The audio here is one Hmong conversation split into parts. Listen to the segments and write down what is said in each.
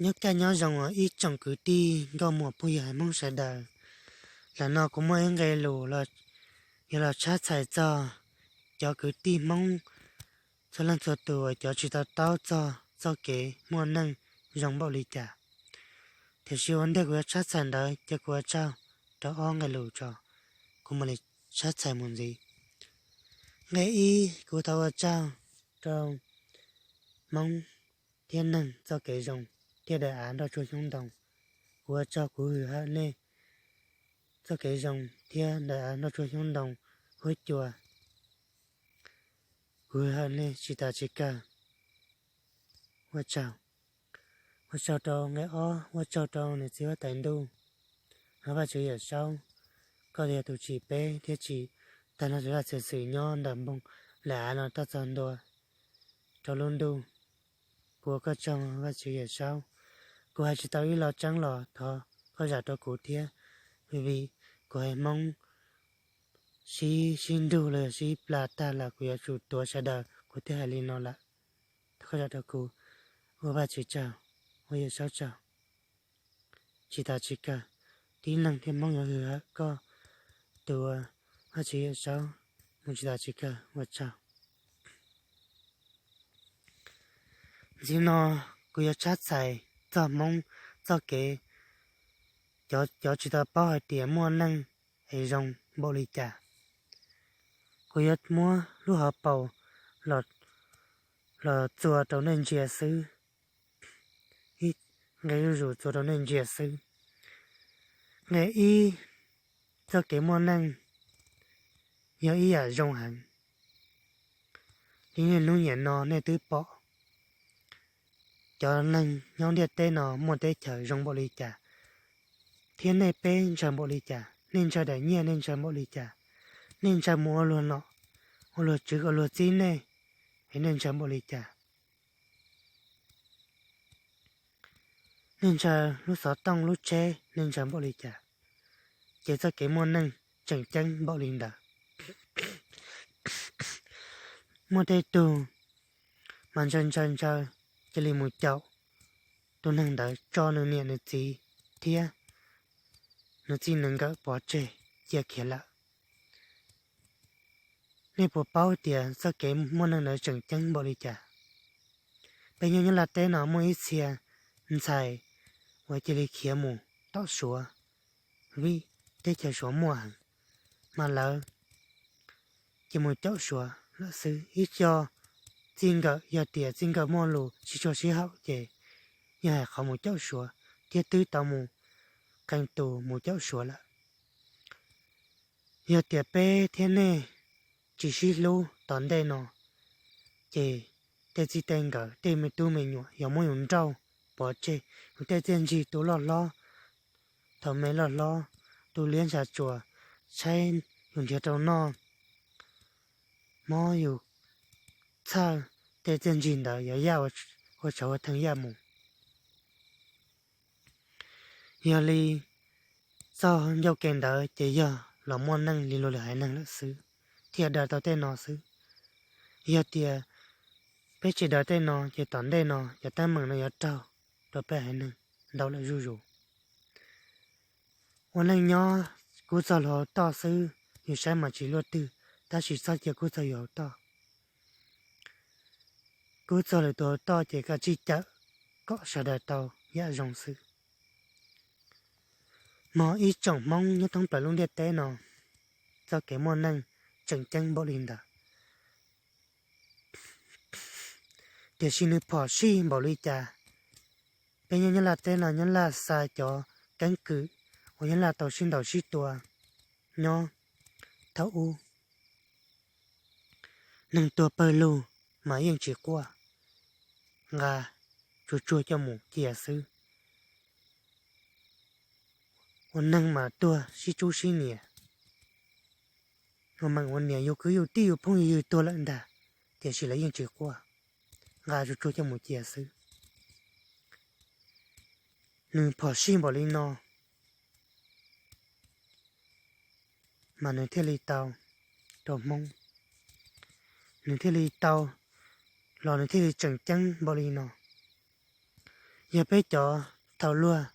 Nyob kaj nyob zoo os ib tsoom kwv tij nkauj muam phooj ywg haiv Hmoob sawv daws. Ntawm no kuv muaj ib nqe lus yuav los tshab txhais txog cov kwv tij Hmoob txhua leej txhua tus uas cov tsis to taub txog txoj kev muaj neej zoo npaum li cas. Tiam sis ua ntej kuv yuav tshab txhais ntawd ces kuv ua tsaug rau ob nqe lus tso, kuv mam li tshab txhais mus ntxiv. Nqe ib, kuv thov ua tsaug rau Hmoob thiab neeg txoj kev zoo thiab daim av nroj tsuag xyoob ntoo. Kuv ua tsaug, kuv hwm hawm nej txoj kev zoo thiab daim av nroj tsuag xyoob ntoo huab cua. Kuv hwm hawm nej tsis tas tsis kawg. Ua tsaug. Ua tsaug rau nqe ob, ua tsaug rau niam txiv huab tais ntuj, Vajtswv Yawm Saub, koj yog tus tsim peb thiab tsim tag nrho txhua yam txhua xwm nyob ntawm npoo daim av no txog ntua rau lub ntuj. Kuv ua koj tsaug Vajtswv Yawm Saub. Kuv hais tsis tau ib lo tseeb los thov koj zam rau kuv thiab, vim kuv haiv Hmoob sib sib nrug los yog sib plas tag lawm kuv yuav tsum tuav sawv daws kuv thiaj hais li no lawm. Thov koj zam rau kuv. Ua Vajtswv tsaug, ua Yawm Saub tsaug. Tsis tas tsis kawg, tib neeg thiab Hmoob yuav hwm hawm koj tus Vajtswv Yawm Saub mus tsis tas tsis kawg. Ua tsaug. Ntxiv no kuv yuav tshab txhais txog Hmoob txoj kev, cov, cov tsis tau paub hais tias muaj neej es zoo npaum li cas. Kuv yuav muab lub hauv paus los, los txuas rau nej ntsia xwb. Ib nqe zuj zus txuas rau nej ntsia xwb. Nqe ib, txoj kev muaj neej yog ib yam zoo heev. Li niaj hnub niam no nej twb pom cov neeg nyob ntiaj teb no muaj teb chaws zoo npaum li cas, thiab nej peb ntshaw npaum li cas, nej ntshaw daim nyiaj nej ntshaw npaum li cas, nej ntshaw mus ua luag nom, ua luag tswv ua luag txib nej, es nej ntshaw npaum li cas, nej ntshaw lub xov tooj lub tsheb nej ntshaw npaum li cas, ces txoj kev muaj neej tseem ceeb npaum li ntawd. Muaj tej tug mas ntshaw ntshaw ntshaw, cia li mus caum tus neeg ntawd tso nws niam nws txiv thiab nws txij nws nkawm pov tseg cia khiav lawm. Nej puas paub tias txoj kev muaj neej ntawd tseem ceeb npaum li cas? Peb nyob Nyab Laj teb no muaj ib txhia ntxhais uas cia li khiav mus tom Suav, vim teb chaws Suav muaj heev, mas lawv cia mus caum Suav lawm xwb. Ib co txij nkawm yog tias txij nkawm muaj lus sib tshua sib haum ces yog hais qhov mus caum Suav, thiab twb tau mus qee tus mus caum Suav lawm. Yog tias peb thiab nej tsis sib hlub tom ntej no, ces tej txij tej nkawm tej me tub me nyuam yog muab yus nrauj pov tseg, yus tej txiaj ntsig tu loj hlob, thaum me loj hlob, tu liab ntsha tsuas, tshaib yus nrhiav rau noj, mob yus txhawj, tej txiaj ntsig ntawd yuav yaj ua tshav ua theej yaj mus. Yog li, txoj ncauj ke ntawd ces yog los muaj neej li luag lwm haiv neeg lawm xwb, thiaj daws tau tej no xwb. Yog tias peb tsis daws tej no ces tom ntej no cov teeb meem no yuav raug rau peb haiv neeg ntau lawm zuj zus. Ua neej nyob kub txog luag hauv toj xwb, yus saib mas tsis luaj twg, tab sis txhob cia kub txog yus hauv toj. Kub txog lwm tus hauv toj ces koj tsij cawm kom sawv daws tau yam zoo xwb. Mog ib tsoom Hmoob nyob thoob plaws lub ntiaj teb no, txoj kev muaj neej tseem ceeb npaum li ntawd, tiam sis nws phom sij npaum li cas? Peb nyob Nyab Laj teb no, Nyab Laj xa cov keeb kwm uas Nyab Laj tau sib ntaus sib tua nyob thaum ub, neeg tuag pawg lug mas yeej tsis quaj, nqa tsuag tsuag coj mus cia xwb. Ua neeg mas tuag sib tsub sib nias, ua meem ua niam yus kwv yus tij yus phooj yus ywg tuag lawm ntag, tiam sis lawv yeej tsis quaj, nqa tsuag tsuag coj mus cia xwb. Nws phom sij npaum li no mas nws thiaj li tau rau Hmoob, nws thiaj li tau, los nws thiaj li tseem ceeb npaum li no. Yog peb cov thaum luag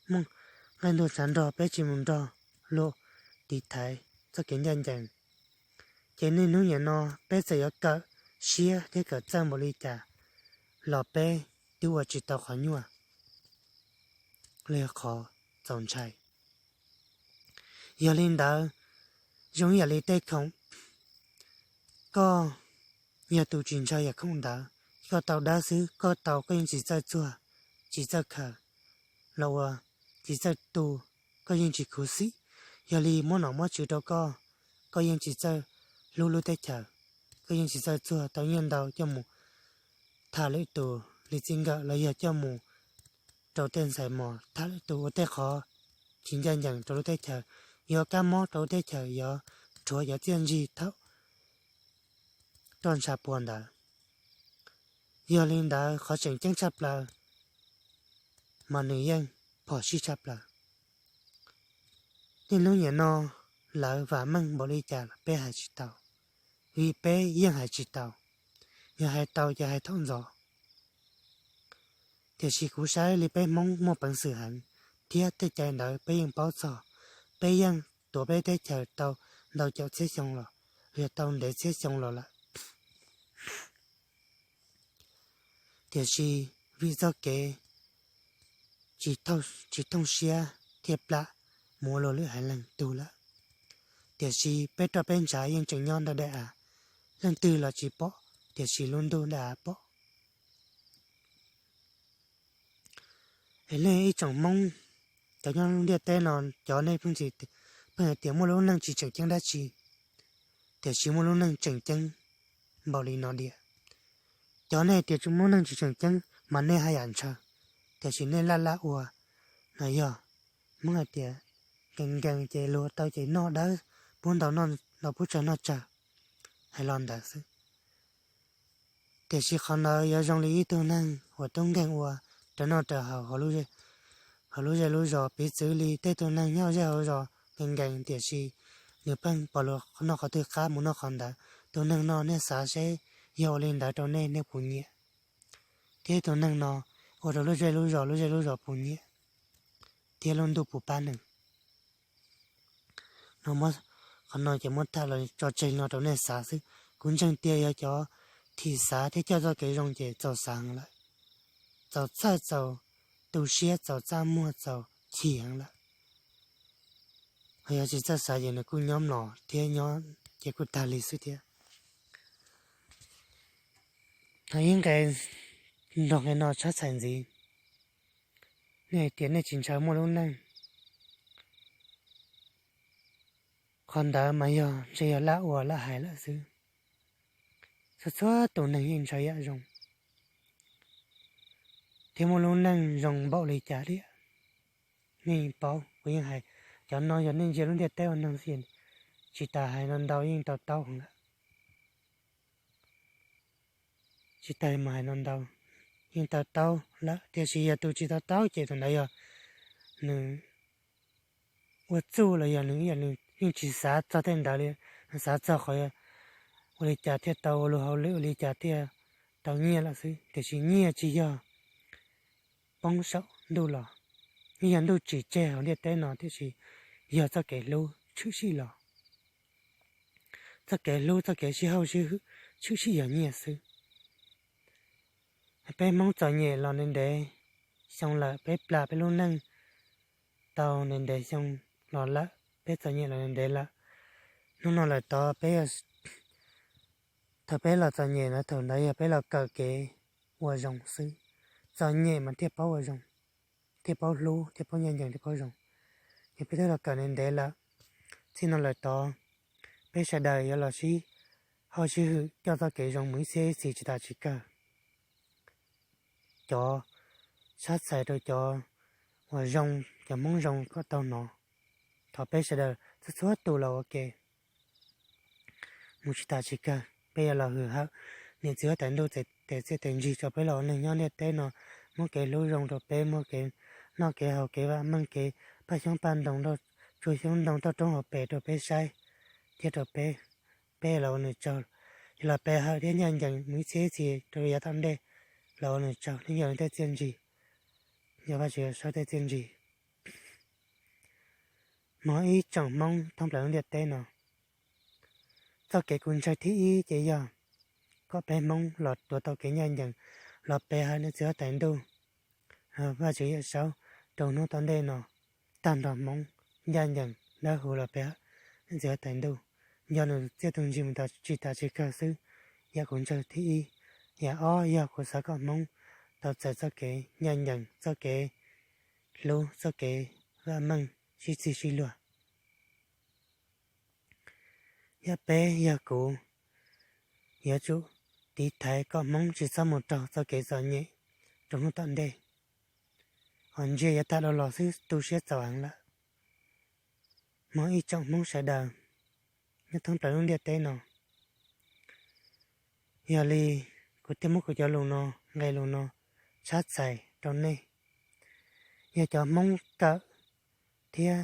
muaj nqaij ntuag tshav nrog, peb tsis mus nrog luag tiv thaiv txoj kev ncaj ncees, ces niaj hnub nim no peb txawm yuav kawm siab thiab kawm txawj npaum li cas los peb twb ua tsis tau qhov nyuaj los yog qhov txaus ntshai. Yog li ntawd, zoo ib yam li tej khoom, koj yog tus tsis ntshaw yam khoom ntawd, koj tau dawb xwb, koj tau koj yeej tsis txawj txuag, tsis txawj khaws, los ua tsis txawj tu, koj yeej tsis khuv xim. Yog li muab nom muab tswv rau koj, koj yeej tsis txawj hlub lub teb chaws, koj yeej tsis txawj txuag tau nyiaj ntau coj mus tham lwm tus li txij nkawm los yog coj mus rau tej ntxhais mos tham lwm tus ua tej qhov tsis ncaj ncees rau lub teb chaws, yuav kab mob rau lub teb chaws, yuav rhuav cov txiaj ntsig thaum roj ntsha pua ntawd. Yog li ntawd qhov tseem ceeb tshaj plaws mas nws yeej phom sij tshaj plaws. Niaj hnub nim no lawv vam meej npaum li cas los peb hais tsis tau, vim peb yeej hais tsis tau. Yog hais tau ces hais thaum ntxov. Tiam sis kuv saib li peb Hmoob muaj peev xwm heev, thiab tej cai ntawd peb yeej paub txog, peb yeej tuav peb teb chaws tau ntau caum txhiab xyoo los, yog tau ntev txhiab xyoo los lawm. Tiam sis vim txoj kev tsis thooj siab thiaj plam mus ua luag lwm haiv leej tug lawm. Tiam sis peb roj peb ntshav yeej tseem nyob ntawm daim av, leej twg los tsis pom, tiam sis lub ntuj daim av pom. Es nej ib tsoom Hmoob, cov nyob lub ntiaj teb no, cov nej pheej hais tias muaj lub neej tsis tseem ceeb dab tsi, tiam sis muaj lub neej tseem ceeb npaum li no diam. Cov nej tias muaj neej tsis tseem ceeb mas nej haj yam ntshaw, tiam sis nej laj laj ua no yog Hmoob hais tias nkees nkees ces luag tau ces noj dawb, pub ntau noj ntau, pub tsawg noj tsawg, hais los ntawd xwb. Tiam sis qhov ntawd yuav zoo li ib tug neeg uas tub nkeeg ua raws noj raws haus hauv lub zej lub zos, piv txwv li tej tug neeg nyob hauv zej hauv zos nkees nkees tiam sis nws pheej pom luag noj qhov twg qab mus noj qhov ntawd. Tus neeg no nej xav seb yog ua li ntawd rau nej, nej puas nyiam? Thiab tus neeg no ua rau lub zej lub zos, lub zej lub zos puas nyiam thiab lub ntuj puas pab nws? No, qhov no ces muab tham los tso tseg no rau nej xav xwb. Kuv ntseeg tias yog cov thim xav thiab coj txoj kev zoo ces txaus xav heev lawm, txaus txhawj, txaus tu siab, txaus txaj muag, txaus chim heev lawm. Ho yog tsis txawj xav ces nws kuj nyob mlos thiab nyob ces kuj tag li xwb thiab. Ho ib nqe nrog nqe no tshab txhais ntxiv, nej hais tias nej tsis ntshaw muaj lub neej. Qhov ntawd mas yog ntshe yog laj ua laj hais lawm xwb. Txhua txhua tus neeg yeej ntshaw yam zoo thiab muaj lub neej zoo npaum li cas thiab. Nej yeej paub, kuv yeej hais, cov no yog nej ntsia lub ntiaj teb ua neeg xwb, tsis tas hais no ntau yeej to taub heev lawm. Tsis tas mas hais no ntau yeej to taub lawm, tiam sis yog tus tsis to taub ces tus ntawd yog nws ua txuj los yog nws yeej tsis xav txog tej ntawd li, xav txog qhov ua li cas thiaj tau ua luag hauj lwm, ua li cas thiaj tau nyiaj lawm xwb. Tiam sis nyiaj tsis yog poob saum ntuj los, yeej yog ntuj tsim tseg hauv ntiaj teb no, tiam sis yog txoj kev hlub tshwm sim los. Txoj kev hlub, txoj kev sib hauj sib hwm tshwm sim yog nyiaj xwb. Peb Hmoob txom nyem los ntev ntev xyoo lawm, peb plam peb lub neej tau ntev ntev xyoo los lawm, peb txom nyem los ntev ntev lawm. Hnub no lawm tod peb, thaum peb los txom nyem na, thaum ntawd yog peb los kawm kev ua zoo xwb. Txom nyem mas thiaj paub ua zoo, thiaj paub hlub, thiaj paub ncaj ncees, thiaj paub zoo. Yog peb twb los kawm ntev ntev lawm, txij no lawm tod peb sawv daws yuav los sib hauj sib hwm coj txoj kev zoo mus ib txhiab ib txhis tsis tas tsis kawg. Cov tshab txhais rau cov uas zoo, cov Hmoob zoo kom tau hnov. Thov peb sawv daws txhua txhua tus los ua ke mus tsis tas tsis kawg, peb yuav los hwm hawm niam txiv huab tais ntuj tes txiaj tes ntsig rau peb los ua neeg nyob ntiaj teb no, muab kev hlub zoo rau peb, muab kev noj kev haus, kev vam meej, kev paj xyoob paj ntoo, tsuag xyoob ntoo toj roob hauv pes rau peb saib thiab rau peb, peb los ua nws tsaug, yuav los pe hawm thiab ncaj ncees mus ib txhiab ib txhis rau yav tom ntej los ua nws tsaug thiab nco nws tej txiaj ntsig. yog Vajtswv Yawm Saub tej txiaj ntsig. Hmov ib tsoom Hmoob thoob plaws lub ntiaj teb no, txoj kev kuv ntsawg thib ib ces yog kom peb Hmoob los tuav tau kev ncaj ncees, los pe hawm niam txiv huab tais ntuj, Vajtswv Yawm Saub rau hnub tom ntej no. Tag nrho Hmoob ncaj ncees dawb huv los pe hawm niam txiv huab tais ntuj, nco nws txiaj tus ntsis mus tsis tas tsis kawg xwb, yam kuv ntsawg thib ib. Yam ob yog kuv xav kom Hmoob tau txais txoj kev ncaj ncees, txoj kev hlub, txoj kev vam meej, sib txig sib luag. Yam peb yog kuv yuav tsum tiv thaiv kom Hmoob tsis txhob mus raug txoj kev txom nyem rau hnub tom ntej. Os, ntsia yuav tham los los xwb tu siab txaus heev lawm. Hmov ib tsoom Hmoob sawv daws nyob thoob plaws lub ntiaj teb no, yog li kuv thiaj muab kuv cov lus no, nqe lus no tshab txhais rau nej. Yog cov Hmoob kawm thiab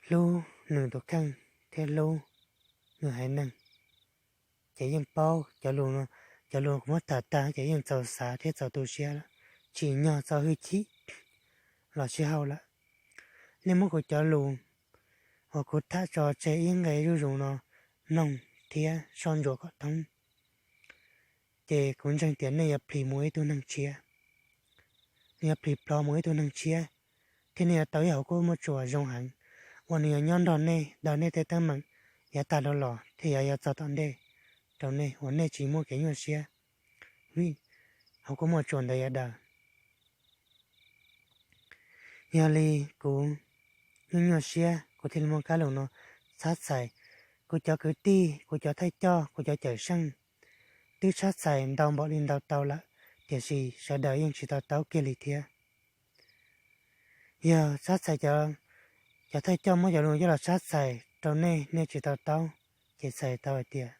hlub nws tus kheej thiab hlub nws haiv neeg, ces yeej paub cov lus, cov lus kuv muab tham tag ces yeej txaus xav thiab txaus tu siab lawm, tsim nyog txo hwj chim los sib haum lawm. Nej muab kuv cov lus uas kuv tham tso tseg ib nqe zuj zus no mloog thiab soj ntsuam kom thoob, ces kuv ntseeg tias nej yuav plhis mus ua ib tug neeg tshiab, nej yuav plhis plho mus ib tug neeg tshiab, thiab nej yuav tau ib hauv kuab muaj tsuas zoo heev, uas nws yuav nyob nrog nej daws nej tej teeb meem yav tag los los thiab yav yuav txog tom ntej rau nej uas nej tsis muaj kev nyuaj siab, vim hauv kuab muaj tsuas ntawd yuav daws. Yog li kuv nyuaj nyuaj siab kuv thiaj li muab kab lus no tshab txhais. Kuv cov kwv tij, kuv cov thawj coj, kuv cov cawm seej twb tshab txhais ntau npaum li ntau tau lawm, tiam sis sawv daws yeej tsis to taub kiag li thiab. Yog tshab txhais, cov thawj coj muab cov lus coj los tshab txhais rau nej, nej tsis to taub, ces txhais tau hais tias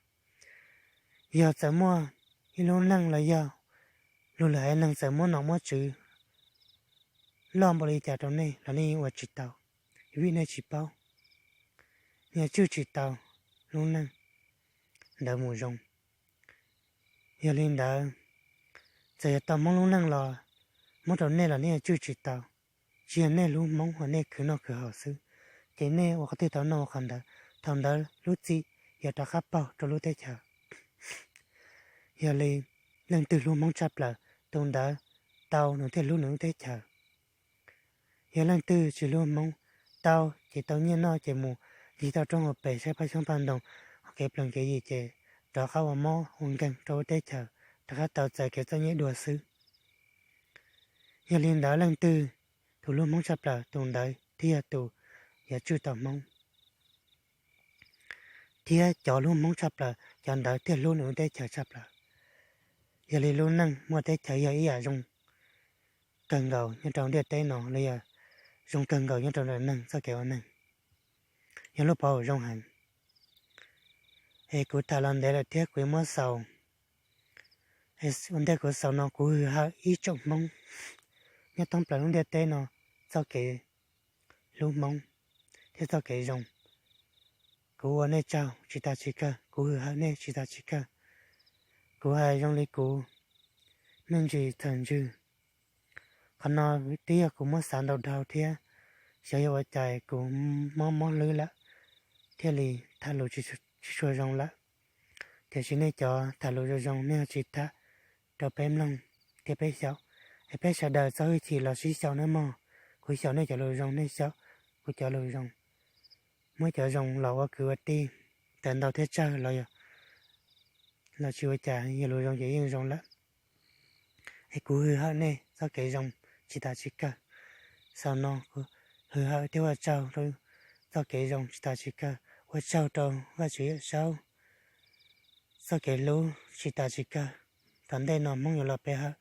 yog txawm muaj ib lub neej los yog luag lwm haiv neeg txawm muab nom muab tswv loj npaum li cas rau nej los nej yeej ua tsis tau, vim nej tsis paub. Nej yuav tswj tsis tau lub neej ntawd mus zoo. Yog li ntawd, txawm yog tau Hmoob lub neej los muab rau nej los nej yuav tswj tsis tau. Tsis yog nej hlub Hmoob uas nej khwv noj khwv haus xwb, ces nej ua qhov twg tau noj ua qhov ntawd, thaum ntawd lub txim yuav rov qab paug rau lub teb chaws. Yog li, leej twg hlub Hmoob tshaj plaws, tus ntawd tau nws thiaj hlub nws lub teb chaws. Yog leej twg tsis hlub Hmoob, tau ces tau nyiaj noj ces mus ncig toj roob hauv pes saib paj xyoob paj ntoo, hauv kev plees kev yig ces rov qab ua mob ua nkeeg rau lub teb chaws, rov qab tau txais kev txom nyem dua xwb. Yog li ntawd leej twg tus hlub Hmoob tshaj plaws, tus ntawd thiaj yog tus yuav tswj tau Hmoob, thiab cov hlub Hmoob tshaj plaws cov ntawd thiaj hlub nws lub teb chaws tshaj plaws. Yog li lub neej muaj teb chaws yog ib yam zoo kawg nkaus nyob rau ntiaj teb no, los yog zoo kawg nkaus nyob rau ntawm neeg txoj kev ua neeg, yog lub pov haum zoo heev. Es kuv tham los ntev lawm thiab kuv yuav muab xaus. Es ua ntej kuv xaus no kuv hwm hawm ib tsoom Hmoob nyob thoob plaws lub ntiaj teb no txoj kev hlub Hmoob thiab txoj kev zoo. Kuv ua nej tsaug tsis tas tsis kawg, kuv hwm hawm nej tsis tas tsis kawg. Kuv hais zoo li kuv me ntsis txhawm ntswg. Qhov no twb yog kuv muab xav ntau dhau thiab, xyov yog ua cas kuv mob mob hlwb lawm, thiaj li tham lus tsis tshua zoo lawm. Tiam sis nej cov tham lus zoo zoo nej ho tsis tham rau peb mloog thiab peb xyaum, es peb sawv daws txo hwj chim los sib xyaum nawb mog. Kuv xyaum nej cov lus zoo, nej xyaum kuv cov lus zoo. Muab cov zoo los ua kwv ua tij, tawv ntau thiab tsawg los yog los tsis ua cas, yog lus zoo ces yeej zoo lawm. Es kuv hwm hawm nej txoj kev zoo tsis tas tsis kawg. Xaus no kuv hwm hawm thiab ua tsaug rau txoj kev zoo tsis tas tsis kawg, ua tsaug rau Vajtswv Yawm Saub txoj kev hlub tsis tas tsis kawg. Tom ntej no Hmoob yuav los pe hawm,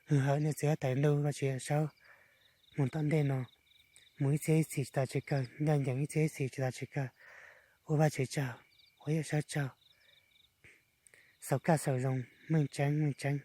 hwm hawm niam txiv huab tais ntuj Vajtswv Yawm Saub mus tom ntej no, mus ib txhiab ib txhis tsis tas tsis kawg, ncaj ncees ib txhiab ib txhis tsis tas tsis kawg. Ua Vajtswv tsaug, ua Yawm Saub tsaug. Xaus kaj xaus zoo, meej tseeb meej tseeb.